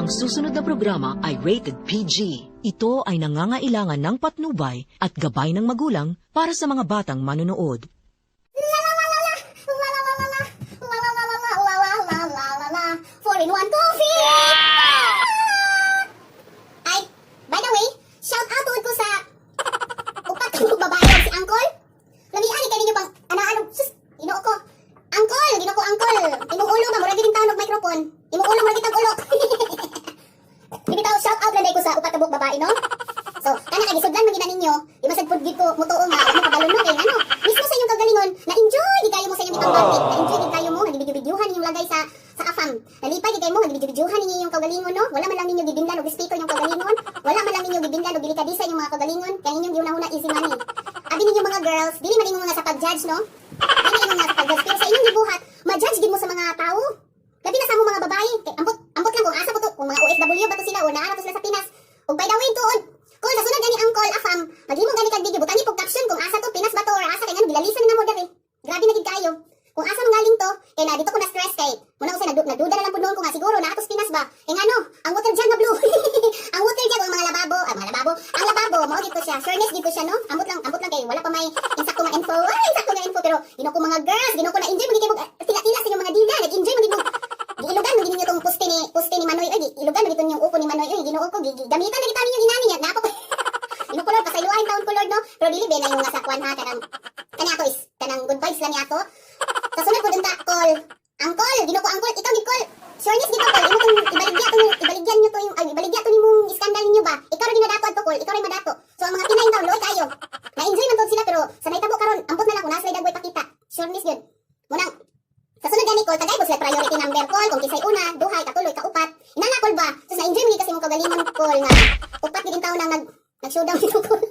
Ang susunod na programa ay rated PG. Ito ay nangangailangan ng patnubay at gabay ng magulang para sa mga batang manonood. La la la la la la la la la la la la la la la la la la la la, four in one coffee. Ay, by the way, shout out tuod ko sa upat ka babae si Uncle. Lamian ni kay ninyo pang ana-ano, sus, Ginoo ko. Uncle, Ginoo ko, Uncle. Imong ulo ba murag din taon og microphone. Imong ulo murag kitang ulok. Di bitaw, shout out lang ko sa upat ka buok babae, no? So, kana kay gisudlan man gina ninyo, di man sad pud gid ko mutuo nga mo kabalo, no, kay ano, mismo sa inyong kagalingon, na-enjoy gid kayo mo sa inyong gipang-bandit, na-enjoy gid kayo mo nga gibidyo-videohan ninyong lagay sa afam. Nalipay gid kayo mo nga gibidyo-videohan ninyo yung kagalingon, no? Wala man lang ninyo gibinlan og respeto inyong kagalingon, wala man lang ninyo gibinlan og delikadesa inyong mga kagalingon, kay inyong gihuna-huna, easy money. Abi ninyo mga girls, dili man ingon nga sa pag-judge, no? Dili ingon nga sa pag-judge, pero sa inyong gibuhat, ma-judge gid mo sa mga tao. Labi na sa among mga babae, kay ambot ambot lang kung asa po to, kung mga OFW ba to sila o naa to sila sa Pinas. Ug by the way, tuod, kung sa sunod gani, Uncle Afam, maghimo gani kag video, butangi pog caption kung asa to, Pinas ba to or asa, kay ngano gilalisan na mo diri. Grabe na gid kayo. Kung asa man galing to, kay na dito ko na stress kay muna ko sa nagduda na lang pud noon ko nga siguro naa to sa Pinas ba. Kay ngano, ang water jug nga blue. Ang water jug, ang mga lababo, ang mga lababo, ang lababo mao gid to siya. Sureness gid to siya, no? Ambot lang kay wala pa may insakto nga info. Ay, insakto nga info, pero Ginoo ko, mga girls, Ginoo ko, na enjoy mo gid kay tila-tila sa inyong mga dila, nag-enjoy mo gid mo. Giilugan mo gid ninyo tong poste ni Manoy oy, ilugan mo gid yung upo ni Manoy oy, Ginoo ko, gamitan na gid ninyo inani niya. Napa ko. Ginoo ko, Lord, pasayloahin taon ko, Lord, no. Pero dili be na yung nga sa kwan ha, kanang kani ato is kanang good vibes lang niya ato. Sa sunod ko dun ta call. Uncle, Ginoo ko, Uncle, ikaw gid, call. Sureness gid to, call. Imo tong ibaligya to, ibaligyan niyo to yung ay ibaligya to nimong iskandal ninyo ba. Ikaw ra ginadato adto, call, ikaw ra madato. So ang mga Pinay taon luoy kayo. Na-enjoy man tod sila, pero sa nahitabo karon, ambot na lang kung nasa dagway pakita. Sureness gyud. Munang sa sunod gani, call, tagay ko sila priority number, call, kung kinsay una, duha, katulo, kaupat. Inana, call ba? So na-enjoy mo gid kasi mong kagalingon, call, nga upat gid taon nang nag showdown dito, call.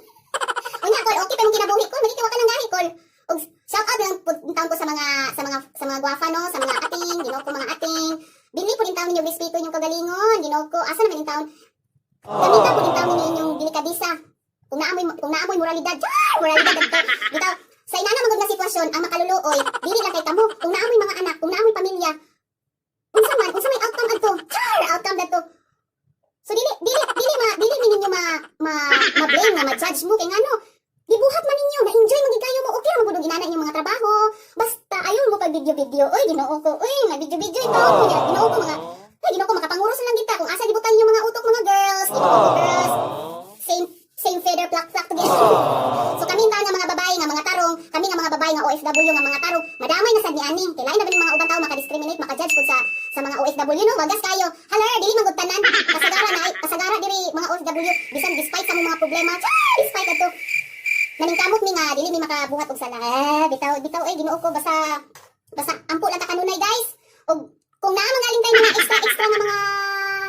Unya, call, okay pa imong kinabuhi, call, magitiwa ka ng gahi, call. Ug shout out lang pud taon ko sa mga gwafa, no, sa mga ating, Ginoo ko, mga ating. Dili pud taon ninyo respeto inyong kagalingon, Ginoo ko, asa naman in taon? Gamita pud taon ninyo inyong delikadesa. Kung naamoy moralidad, char, moralidad adto. Bitaw, sa inana man gud nga sitwasyon, ang makaluluoy, dili lang kay kamo, kung naamoy mga anak, kung naamoy pamilya, unsa may outcome adto? Char, outcome adto. So dili mi ninyo ma blame nga ma-judge mo kay ngano? Gibuhat man ninyo, na-enjoy man gid kayo mo, okay ra man gud og inana inyong mga trabaho. Basta ayaw mo pag video-video. Oy, Ginoo ko. Oy, nga video-video ito mo niya. Ginoo ko mga ay, Ginoo ko, makapanguros na lang kita kung asa gibutang inyong mga utok, mga girls. Ginoo ko, girls. Same same feather flock flock together. So kami nga mga babae nga mga tarong, kami nga mga babae nga OFW nga mga tarong, madamay na sad ni ani. Kay lain na ba ning mga ubang tao maka-discriminate, maka-judge pud sa mga OFW, no? Wagas kayo. Halar, dili man gud tanan. Kasagara na kasagara diri mga OFW bisan despite sa among mga problema. Char, despite adto. Naningkamot mi nga dili mi makabuhat og sala. Eh, bitaw bitaw ay, Ginoo ko, basta basta ampo lang ta kanunay, guys. Og kung naa man galing kay mga extra extra nga mga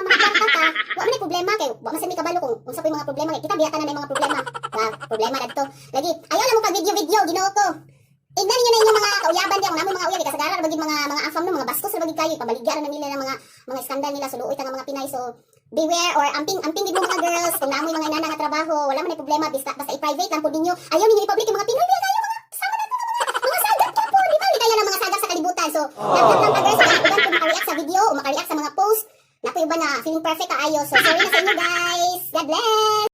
kwarta ta, wa man ay problema kay wa man sa mi kabalo kung unsa po'y mga problema kay kita biya tanan ay mga problema. Wa problema dadto. Lagi ayaw lang mo pag video video, Ginoo ko. Ignan ninyo na inyong mga kauyaban diya, kung namo mga uyab, kasagara ra bagid mga afam, no, mga bastos ra bagid kayo, ipabaligya ra na nila ng mga skandal nila, so luoy ta nga mga Pinay. So beware or amping amping gid mo, mga girls, kung naamoy mga inana nga trabaho, wala man ay problema basta basta i-private lang pud ninyo. Ayaw ninyo i-public yung mga Pinoy biya kayo, mga sama na to mga sagap ka po, di ba? Di kaya ng mga sagap sa kalibutan. So, dapat lang ta, girls, kung uban kung maka-react sa video o maka-react sa mga post, napo iba na feeling perfect kaayo. So sorry na sa inyo, guys. God bless.